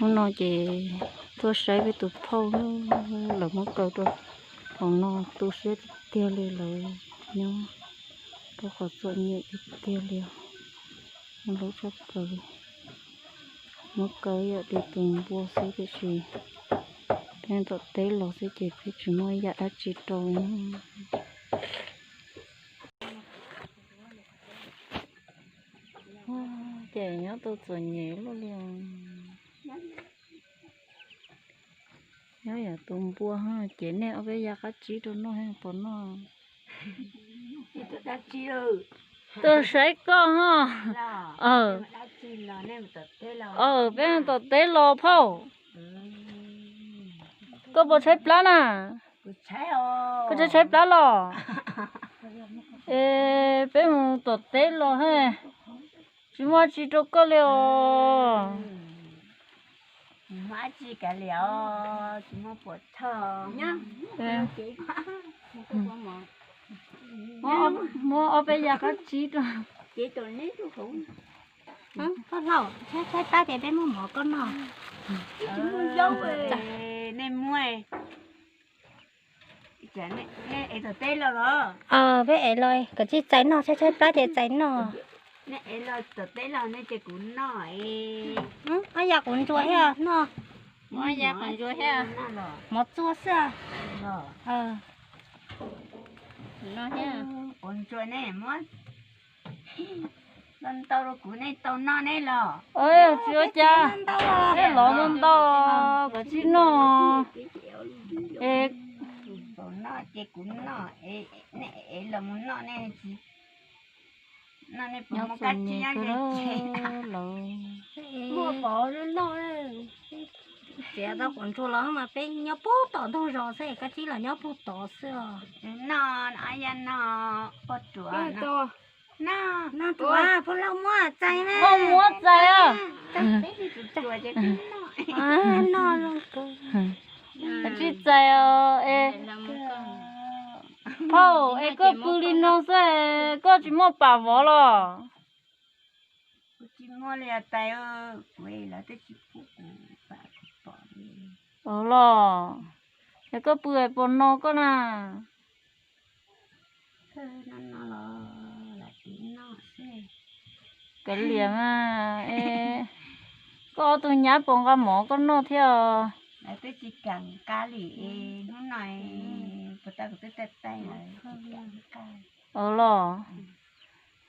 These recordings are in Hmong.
Hnub no ces tuaj saib peb tus phauj, lawv muab kaw rau hauv no tu siab tiag tiag li, lawv nyob rau qhov txom nyem tiag tiag li, muaj lub tshaj plaws li. Muab kaw ib yam li tus npua xwb tiam sis peb tom teb los xwb ces peb tsis muaj ib yam dab tsi rau li. Ces nyob tau txom nyem luaj li. Nyob yam tus npua ces nej ob peb ya qab tsib rau noj puas noj? Tuaj saib koj ho. Peb tom teb los phauj. Koj puas tshaib plab na? Koj tshaib tshaib plab los? Es peb mus tom teb los he, tsis muaj tsi rau koj li os. Muab ob peb ya qab tsib rau. Koj hlau, tshaib tshaib plab ces peb muab mov koj noj. Nej muab Peb ev los, koj tsis txais noj, tshaib tshaib plab ces txais noj. Ob yam quav ntsuas thiab noj. Mov txua xwb. Quav ntsuas ne, muab ntau ntau rau kuv nej tau noj ne los. Tsis ua cas, peb lov ntau ntau, koj tsis noj. Es noj ces kuv noj, nej ev los mus noj nej tsis noj nej puas muaj kab tsib nyob ze tsev? Muaj pov noj, txiav tau quav ntsuas los mas peb nyob puag tom ntug zos xwb, kab tsib los nyob puag tod xwb os. Noj, ob yam noj, poj ruam. Noj, poj laug muab txais na. Muab txais. Noj zoo kawg. Koj tsis txais os. Phauj, es koj pw li no xwb, koj tsis muaj pam vov los? Kuv tsis muaj li os tais, kuv lawv twb tsis pub kuv pam kuv pom li. Los, es koj pw es puas no koj na? Kav liam mas, koj ob tug nyab puas nqa mov koj noj thiab? Lawv twb tsis kam nqa li, hnub no puas tau kuv twb taij taij lawv tsis kam nqa. Los,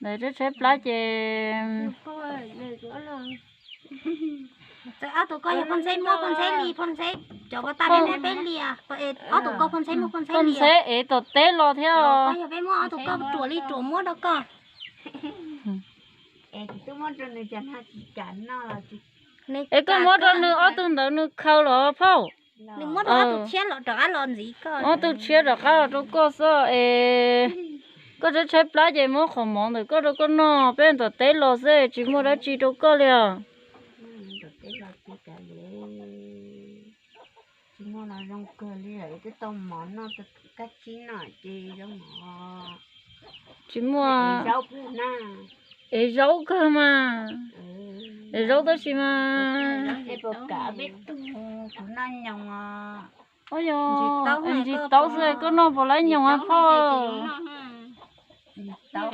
ntawd tshaib tshaib plab ces ob tug koj yog phoj ntxheb muaj phoj ntxheb li, phoj ntxheb cov pas tas peb muab peb li, ob tug koj phoj ntxheb muaj phoj ntxheb li. Phoj ntxheb ev tom teb los thiab. Koj yog peb muab ob tug koj ruam li ruam muab rau koj. Es koj muab rau nws ob tug ntawd nws khaws los phauj. Nws muab rau ob tug tshiab los rov qab los ntxiv koj. Ob tug tshiab rov qab los rau koj xwb es koj tshaib tshaib plab ces muab qhov mov ntawm koj rau koj noj, peb tom teb los xwb tsis muaj dab tsi rau koj li os. Tsis muaj no zoo kawg li, twb tau mov noj, kab tsib noj ces zoo mov. Tsis muaj. Es zaub kawg mas. Es zaub tab sis mas. Kuv noj nyoos os. Ntsis taub xwb koj noj puas laib nyoos phauj? Ntsis taub.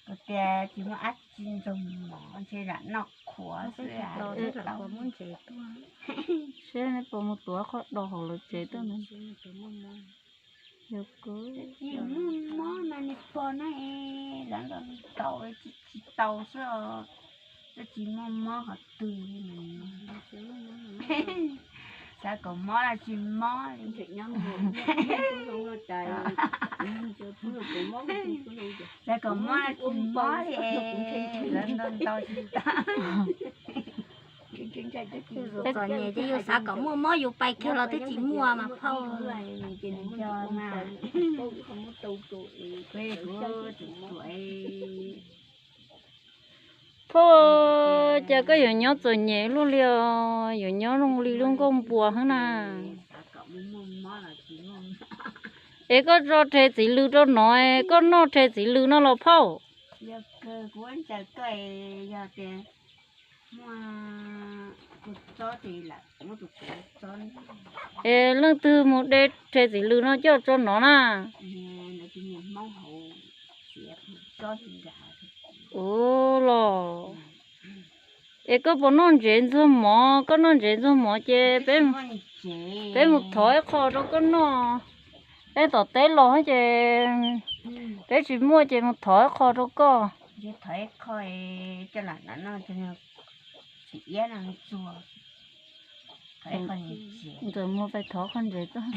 Kuv tias tsis muaj dab tsi nrog mov, ntshe lam noj qhuav xwb. Seb neb puas mus tuav qhov do hauv lawv tsev tuaj na. Tsis muaj mob mas nws pog na, lawv ntaus tsis tau xwb os. Twb tsis muaj mob qhov twg li mas. Xav kom mob los tsis mob li. Xav kom mob los tsis mob li, lawv ntaus ntaus tsis tau. Txom nyem ces yus xav kom muaj mob yus pais kiag los twb tsis muaj mas phauj. Phauj, cas koj yuav nyob txom nyem luaj li os, yuav nyob zoo li lub nkuaj npua xwb na. Es koj tso rhe txiv lws rau no, koj noj rhe txiv lws no los phauj? Yog kawg, kuv ntsaws koj, yog tias Es leej twg mus de rhe txiv lws no coj tso nov na? Ua los, es koj puas noj ntsev ntxuag mov? Koj noj ntsev ntxuag mov ces peb mus thov ib qho rau koj noj. Peb tom teb los ces peb tsis muaj ces mus thov ib qho rau koj. Ntxawm muag pais thov qhov ntsev tuaj.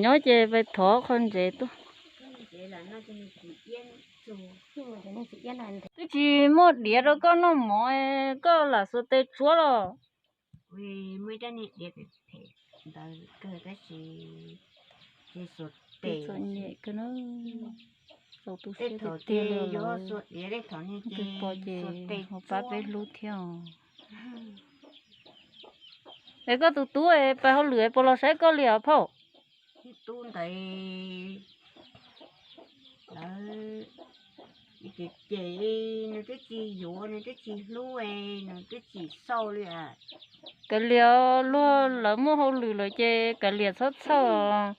Nyob ces pais thov qhov ntsev tuaj. Twb tsis muaj diav rau koj noj mov, koj lam xuas tes tsuav los? Txom nyem kawg na. Txaus tu siab tiag tiag li. Pom ces ho pab peb hlub thiab os. Es koj tus tub es pais hauj lwm es puas los saib koj li os phauj? Tub ntawd lawv ces, ces nws twb tsis yuav, nws twb tsis hlub, nws twb tsis xauj li. Kav liam, luag lawv muaj hauj lwm lawm ces kav liam txhob txhawj,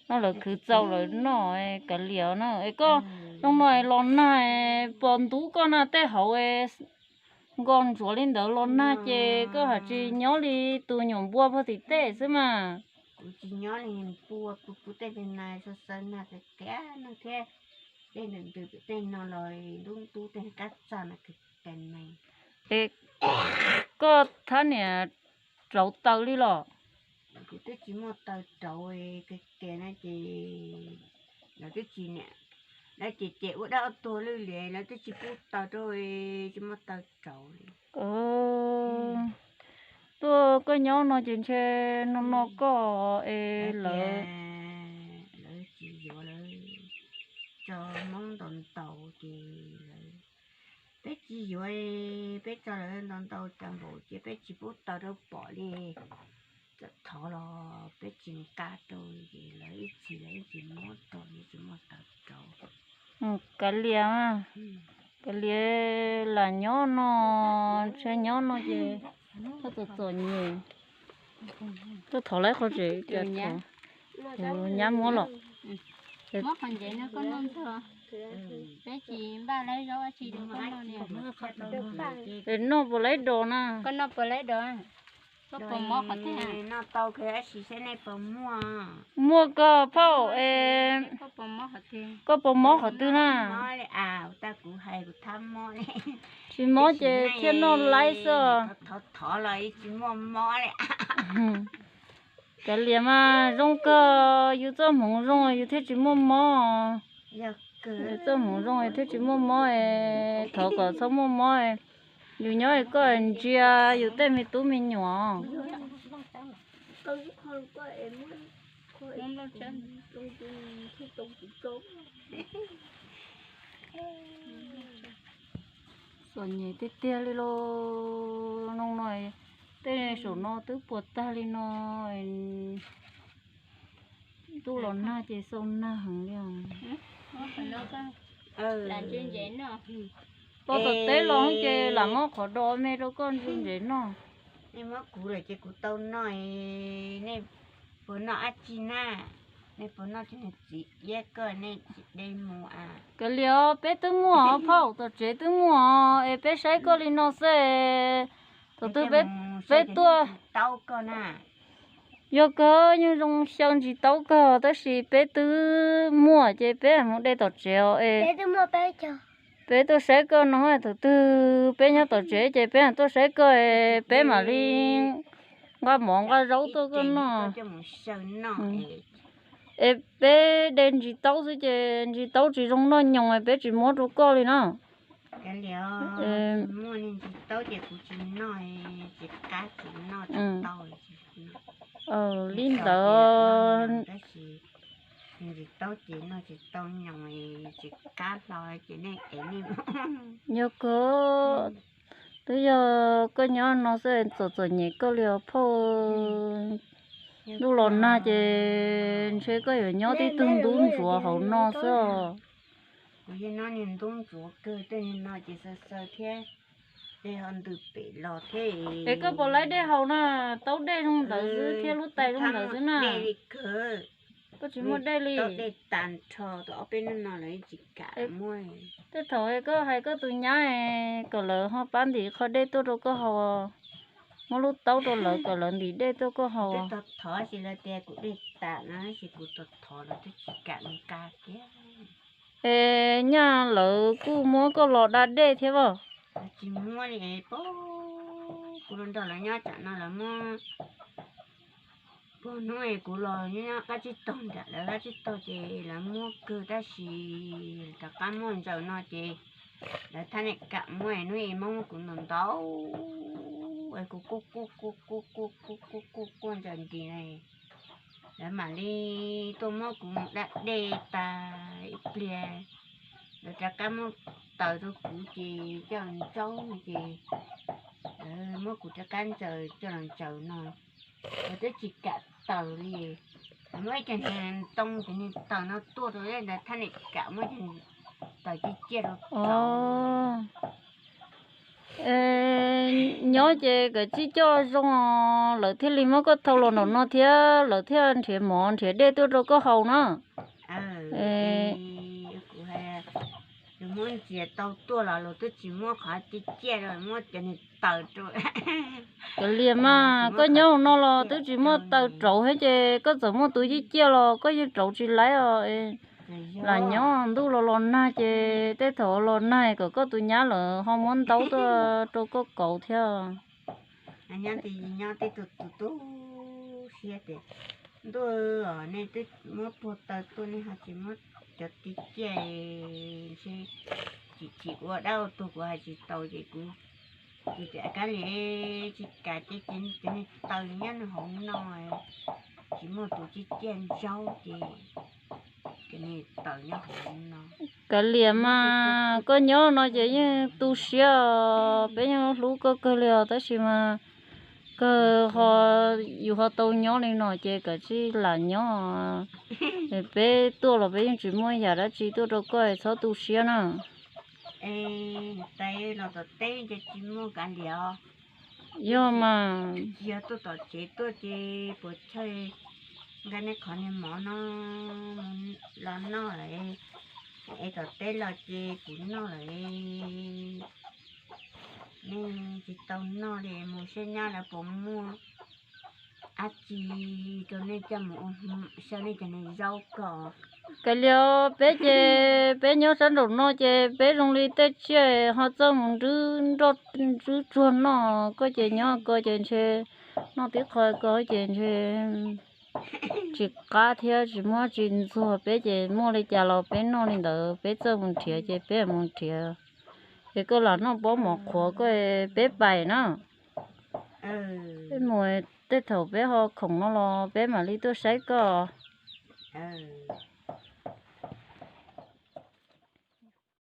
no lawv khwv txaus lawv noj, kav liam na. Es koj zoo no los nag, puas ntub koj na, tej hauv nkos ntsuav li ntawd los nag ces koj haj tsis nyob li tus nyuam npua puag tim tej xwb mas. Kuv tsis nyob li npua, kuv pw tej na, xav xav nag tiag tiag no thiab. Tej ntws ntws tej no los ntub ntub tej qab txaj no tiag tiag ne. Es koj thab niam rauv taws li los? Kuv twb tsis muaj taws rauv tiag tiag na ces lawv twb tsis niam, lawv ces ces ua dab ua tuag lwj liam, lawv twb tsis pub taws rau, tsis muaj taws rauv li. Tuaj koj nyob no ces ntshe no no koj es lawv, lawv tsis yuav, lawv tso Hmoob ntaus ntaus ces lawv, peb tsis yuav, peb tso lawv ntaus ntaus tas npaum ces peb tsis pub taws rau pom li. Txawm thov los peb tsis nqa rau ces lawv ib txhis lawv ib tsis muab rau, tsis muaj taws rauv. Kav liam, kav liam lam nyob no, ntshe nyob no ces koj txom txom nyem. Tuaj thov lawv qhov tsev, nyab muab los. Noj puas lawv dos na? Muaj koj phauj, koj puas mob qhov twg na? Tsis mob ces thiaj noj laib xwb. Kav liam mas zoo kawg, yus txoj hmoov zoo yus thiaj tsis muaj mob. Yus txoj hmoov zoo yus thiaj tsis muaj mob, thov kom txhob muaj mob. Yus nyob koj ntsia yus tej me tub me nyuam. Txom nyem tiag tiag li lauj. No no, tej saum no twb puas tag li no. Ntuj los nag ces xau nag heev li os. Pab tom teb los ces lam muab qhov do me rau koj ntse ntsev noj. Nej muab kuv lawm ces kuv tau noj, nej puas noj dab tsi na? Nej puas noj txiv iab koj nej tsis de mus a? Kav liam, peb twb muaj phauj, tom tsev twb muaj es peb saib koj li no xwb. Thaum twg peb tuaj taub koj na. Yog kawg, yeej zoo xyaw ntsis taub kawg tab sis peb twb muaj ces peb mus de tom tsev os es. Peb tuaj saib koj no, thaum twg peb nyob tom tsev ces peb tuaj saib koj, peb mam li nqa mov nqa zaub tuaj koj noj. Es peb de ntsis taub xwb ces ntsis taub tsis zoo noj nyoos, peb tsis muab rau koj li na. Li ntawd, yog kawg, twb yog koj nyob no xwb txom txom nyem koj li os phauj. Ntuj los nag ces ntshe koj yuav nyob tib tug ntub ntsuav hauv no xwb os. Kuv yog no niag ntub ntsuav kawg, tej niag no ces xaw xaw thiab, dej ho ntws pem los thiab. Es koj puas laib dej haus na? Taub dej zoo ntawd xwb thiab lub tais zoo ntawd xwb na. Dej li kawg. Koj tsis muaj dej li. Taub dej tag nrho, tau ob peb hnub no lawv tsis kam muab. Tej thaum koj hais koj tus nyab kom lawv ho pab ntim qho dej tuaj rau koj haus, muab lub taub rau lawv kom lawv ntim dej tuaj koj haus. Twb tau thov, tab sis lawv tias kuv dej tas no, tab sis kuv tau thov lawv twb tsis kam nqa kiag. Es nyaj lawv kuj muab koj los da dej thiab as? Tsis muab li, kuv los nrog lawv nyob tsam no lawv muab. Puag hnub es kuv los nyob qab tsib taug nram lawv qab tsib taug ces lawv muab kawg, tab sis rov qab muaj ntsaws no ces lawv thaj niam kam muab, hnub es muab muab kuv ntaus ntaus es kuv quaj quaj quaj quaj quaj quaj quaj quaj quaj ntsaws nti na. Lawv mam li tuaj muab kuv mus da dej tas ib pliag, lawv rov qab muab taws rau kuv ces coj los ntsaub no ces lawv muab kuv rov qab ntsaws coj los ntsaws no. Lawv twb tsis kam taws li. Lawv muab ib co niag ntoo cov niag taws no tuaj rau ntawd thaj niam kam muab cov niag taws ciaj ciaj rau. Nyob ces kav tsij coj zoo, lawv thiaj li muab koj thau los nraum no thiab lawv thiaj nrhiav mov nrhiav dej tuaj rau koj haus na. Kuv hais, luag muab ntxias tau tuaj los luag twb tsis muab qhov ciaj ciaj rau, muab cov niag taws rau. Kav liam mas, koj nyob hauv no los twb tsis muaj taws rauv thiab ces koj txawm muaj tus ciaj ciaj los koj yeej rauv tsis laib os. Lam nyob ntuj los los nag ces tej thaum los nag kom koj tus nyab lawv ho muab ntaub tuaj rau koj kauv thiab. Nyob tej tus tu tu siab tias ntuj os, nej twb muab puag taws tuaj nej ho tsis muab cov tis ciaj, ntshe tsis tsis ua dab ua tuag kuv hais tsis tau ces kuv, kuv tias kab li tsis kam ces cov niag taws nyob nws hauv no, tsis muaj tus ciaj ciaj ntsaub ces cov niag taws nyob hauv no. Kav liam mas, koj nyob no ces yeej tu siab os, peb yeej hlub koj kawg li os, tab sis mas kawg ho yus ho tau nyob li no ces kav tsij lam nyob. Peb tuaj los peb yeej tsis muaj yam dab tsi tuaj rau koj, txhob tu siab na. Tais los tom teb ces tsis muaj kav liam. Yog mas, tsis yog tuaj tom tsev tuaj ces puas chawj nqa nej qhov niag mov no los noj lawm, es tom teb los ces kuv noj lawm. Nej tsis tau noj li, mus saib nyab lawv puas muaj dab tsi rau nej coj mus ua, xyaw nej cov niag zaub ko. Kav liam, peb ces peb nyob sab nraum no ces peb zoo li tej tsiaj ho txawj mus nrwb nroj nrwb tsuag noj, koj ces nyob ko ces ntshe noj tib qho ko ces ntshe tsis qab thiab tsis muaj tsis ntxuag, peb ces muaj li cas los peb noj li ntawd, peb txawj mus nrhiav ces peb mus nrhiav. Es koj lam noj pob mov qhuav koj, peb pais na. Peb mus, tej thaum peb ho khoom no los peb mam li tuaj saib koj.